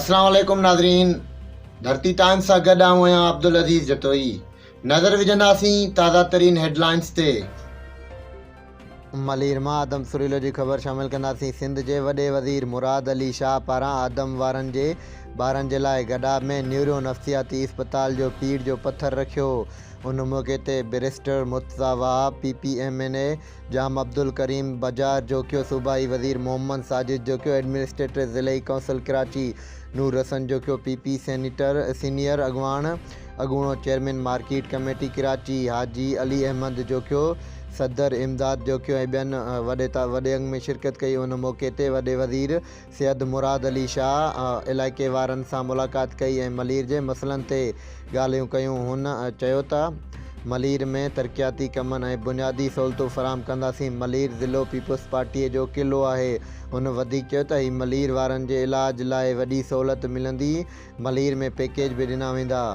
السلام عليڪم ناظرين ڌرتي ٽائمز سان گڏ آئون آهيان عبدالعزيز جتوئي نظر وجهنداسين تازه ترين هيڊلائنز تي. ملير مان آدم سريلو جي خبر شامل ڪنداسين سنڌ جي وڏي وزير مراد علي شاهه پاران آدم وارن جي ٻارن جي لاء گڏاب ۾ نيورو نفسياتي اسپتال جو پيڙهه جو پٿر رکيو ان موقعي تي barrister Murtaza Wahab, P P M N A Jam Abdulkarim Bijar Jokhio, صوبائي وزير محمد ساجد جوکيو، ايڊمنسٽريٽر ضلعي council Karachi Noor Hassan Jokhio, P P senator senior اڳواڻ اڳوڻو chairman market committee Karachi Haji Ali Ahmed Jokhio, صدر امداد جوکيو ۽ ٻين وڏي وڏي انگ ۾ شرڪت ڪئي ان موقعي تي وڏي وزير سيد مراد علي شاهه علائقي وارن سان ملاقات ڪئي ۽ ملير جي مسئلن تي ڳالهيون ڪيون. هن چيو ته ملير ۾ ترقياتي ڪمن ۽ بنيادي سهولتون فراهم ڪنداسين، ملير ضلعو پيپلز پارٽيء جو قلعو آهي. هن وڌيڪ چيو ته هي ملير وارن جي علاج لاء وڏي سهولت ملندي، ملير ۾ پيڪيج به ڏنا ويندا.